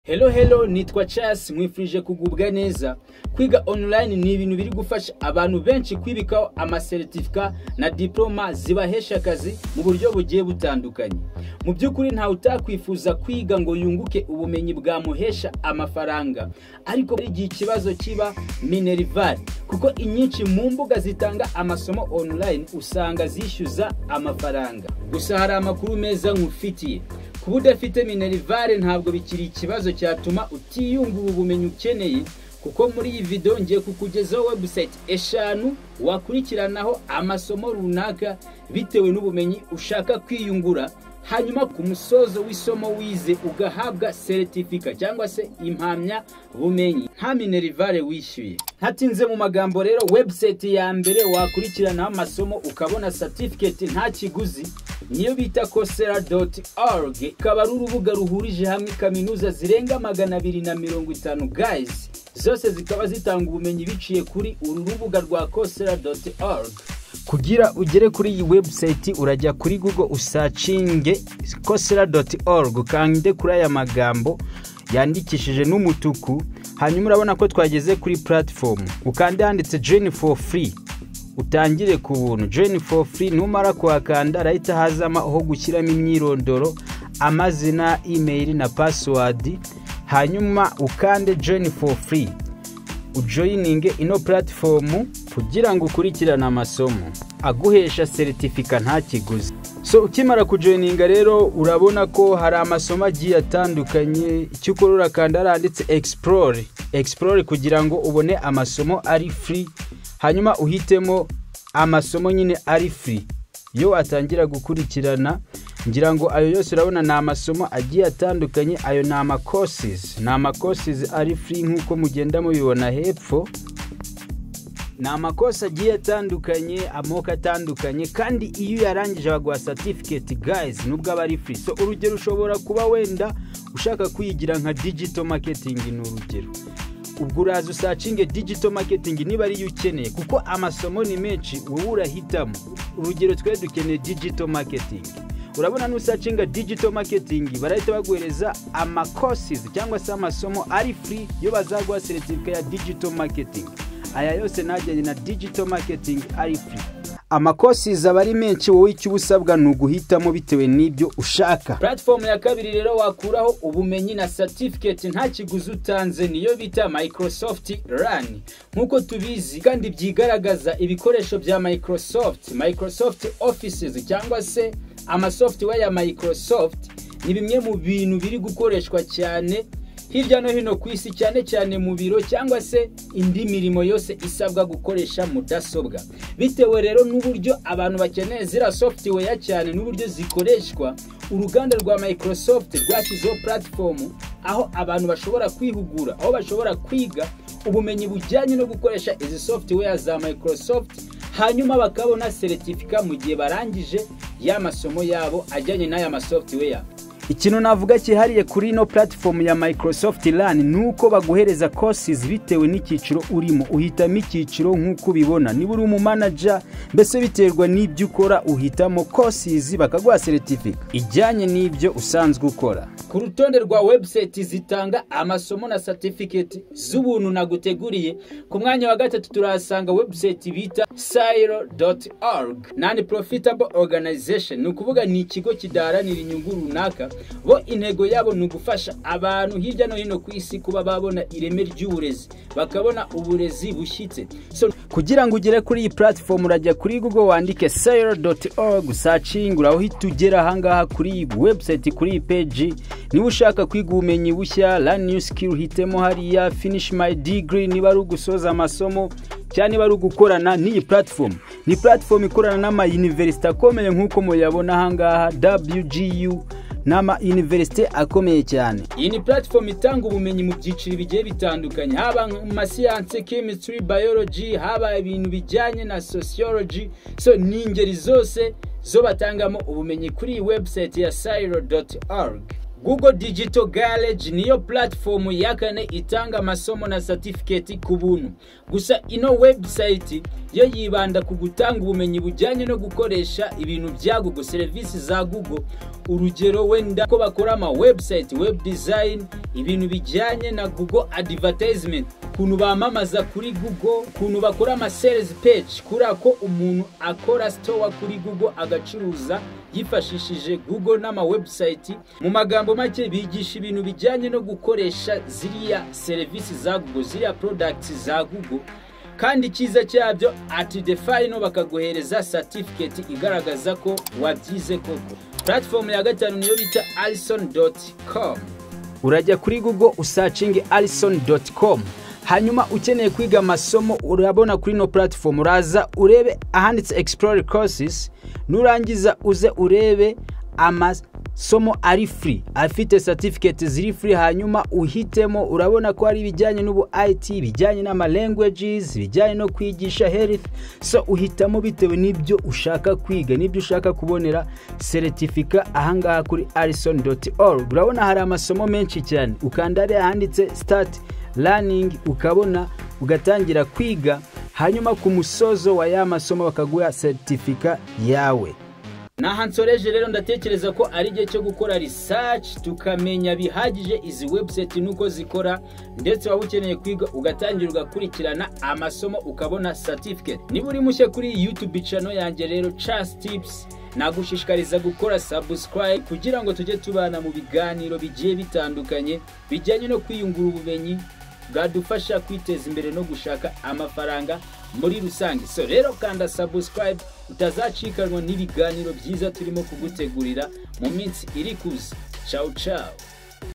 Hello hello, nitwa Charles, nkwifurije kugubwa neza. Kwiga online ni ibintu biri gufasha abantu benshi kwibikaho amasertifika na diploma zibahesha akazi mu buryo bugiye butandukanye. Mu by'ukuri ntawe utakwifuza kwiga ngo yunguke ubumenyi bwamuhesha amafaranga, ariko hari igihe ikibazo kiba minerval, kuko inyinshi mu mbuga zitanga amasomo online usanga zishyuza amafaranga. Gusa hari amakuru meza nkufitiye. Kuba udafite minerval ntabwo bikiri ikibazo cyatuma utiyungura ubumenyi ukeneye, kuko muri iyi video ngiye kukugezaho website 5 wakurikiranaho amasomo runaka bitewe n'ubumenyi ushaka kwiyungura, hanyuma ku musozo w'isomo wize ugahabwa certificate cyangwa se impamya bumenyi nta minerval wishyuye. Ntatinze mu magambo rero, website ya mbere wakurikiranaho amasomo ukabona certificate nta kiguzi niyo bita coursera.org, ikaba ari urubuga ruhurije hamwe kaminuza zirenga 250 guys, zose zikaba zitanga ubumenyi biciye kuri uru rubuga rwa coursera.org. Kugira ugere kuri iyi website urajya kuri Google usacinge coursera.org, kande kuri aya magambo yandikishije n'umutuku, hanyuma urabona ko twageze kuri platform, ukande handitse join for free, utangire ku buntu join for free. Numara kuhakanda arahita hazama aho gushyiramo imyirondoro, amazina, email na password, hanyuma ukande join for free, ujoininge ino platform kugira ngo ukurikirane amasomo aguhesha certificate nta kiguzi. So ukimara kujoininga rero urabona ko hari amasomo agiye atandukanye. Icyo ukora urakanda handitse explore, explore kugira ngo ubone amasomo ari free, hanyuma uhitemo amasomo nyine ari free yo atangira gukurikirana. Ngira ngo ayo yose urabona ni amasomo agiye atandukanye, ayo ni ama courses, ni ama courses ari free nkuko mugenda mubibona hepfo. Ni amakosa agiye atandukanye, amoko atandukanye, kandi iyo uyarangije baguha certificate guys, nubwo aba ari free. So urugero ushobora kuba wenda ushaka kwigira nka digital marketing, ni urugero, ubwo uraza usacinge digital marketing niba ariyo ukeneye, kuko amasomo ni menshi, wowe urahitamo. Urugero twe dukeneye digital marketing, urabona nusacinga digital marketing barahita baguhereza ama courses cyangwa se amasomo ari free yo bazaguha certificate ya digital marketing. Aya yose najyanye na digital marketing ari free. Ama courses aba ari menshi, wowe icyo usabwa ni uguhitamo bitewe n'ibyo ushaka. Platform ya kabiri rero wakuraho ubumenyi na certificate nta kiguzi utanze niyo bita Microsoft Learn. Nkuko tubizi kandi byigaragaza, ibikoresho bya Microsoft, Microsoft Offices cyangwa se ama software ya Microsoft ni bimwe mu bintu biri gukoreshwa cyane hirya no hino ku isi, cyane cyane mu biro cyangwa se indi mirimo yose isabwa gukoresha mudasobwa. Bitewe rero n'uburyo abantu bakeneye zira software cyane n'uburyo zikoreshwa, uruganda rwa Microsoft rwashyizeho platform aho abantu bashobora kwihugura, aho bashobora kwiga ubumenyi bujyanye no gukoresha izi software za Microsoft, hanyuma bakabona certificate mu gihe barangije ya masomo yabo ajyanye n'aya ma software. Ikintu navuga cyihariye kuri ino platform ya Microsoft Learn ni uko baguhereza courses bitewe n'icyiciro urimo. Uhitamo icyiciro nk'uko ubibona, niba uri umu manager, mbese biterwa n'ibyo ukora uhitamo courses bakaguha certificate ijyanye n'ibyo usanzwe ukora. Ku rutonde rwa website zitanga amasomo na certificate z'ubuntu naguteguriye, ku mwanya wa 3 turahasanga website bita saylor.org, non-profitable organization. Ni ukuvuga ni ikigo kidaharanira inyungu runaka, bo intego yabo ni ugufasha abantu hirya no hino ku isi kuba babona ireme ry'uburezi, bakabona uburezi bushyitse. So kugira ngo ugere kuri iyi platform urajya kuri Google wandike saylor.org, searching, urahita ugera ahangaha kuri iyi website, kuri iyi page. Niba ushaka kwiga ubumenyi bushya, learn new skill, hitemo hariya finish my degree niba ari ugusoza amasomo cyangwa niba ari ugukorana n'iyi platform. Ni platform ikorana n'ama university akomeye nk'uko muyabona ahangaha, WGU n'ama university akomeye cyane. Iyi ni platform itanga ubumenyi mu byiciro bigiye bitandukanye, haba mu masiyanse, chemistry, biology, haba ibintu bijyanye na sociology. So ni ingeri zose zo batangamo ubumenyi kuri iyi website ya saylor.org. Google Digital Garage niyo platform ya kane itanga amasomo na certificate ku buntu. Gusa ino website yo yibanda ku gutanga ubumenyi bujyanye no gukoresha ibintu bya Google, serivisi za Google. Urugero wenda ko bakora ama website, web design, ibintu bijyanye na Google advertisement, ukuntu bamamaza kuri Google, ukuntu bakora ama sales page, kuriya ko umuntu akora store kuri Google agacuruza yifashishije Google n'ama website. Mu magambo make, bigisha ibintu bijyanye no gukoresha ziriya serivisi za Google, ziriya products za Google. Kandi icyiza cyabyo, at the final bakaguhereza certificate igaragaza ko wabyize koko. Platform ya gatanu niyo bita alison.com. Urajya kuri Google usearchinge alison.com. Hanyuma ukeneye kwiga amasomo, urabona kuri ino platform uraza urebe ahanditse "Explore courses". Nurangiza uze urebe amasomo ari free, afite certificate ziri free, hanyuma uhitemo. Urabona ko hari ibijyanye n'ubu IT, ibijyanye n'ama languages, ibijyanye no kwigisha, health. So uhitamo bitewe n'ibyo ushaka kwiga, n'ibyo ushaka kubonera certificate. Ahangaha kuri alison.org urabona hari amasomo menshi cyane. Ukanda hariya handitse "Start learning", ukabona ugatangira kwiga, hanyuma ku musozo wa ya masomo bakaguha certificate yawe. Naha nsoreje rero. Ndatekereza ko ari igihe cyo gukora research, tukamenya bihagije izi website nuko zikora, ndetse waba ukeneye kwiga ugatangira ugakurikirana amasomo, ukabona certificate. Niba uri mushya kuri YouTube channel yanjye rero, Chas Tips, nagushishikariza gukora subscribe kugira ngo tujye tubana mu biganiro bigiye bitandukanye bijyanye no kwiyungura ubumenyi bwadufasha kwiteza imbere no gushaka amafaranga muri rusange. So rero kanda subscribe utazacikanwa n'ibiganiro byiza turimo kugutegurira mu minsi iri kuza. Ciao ciao.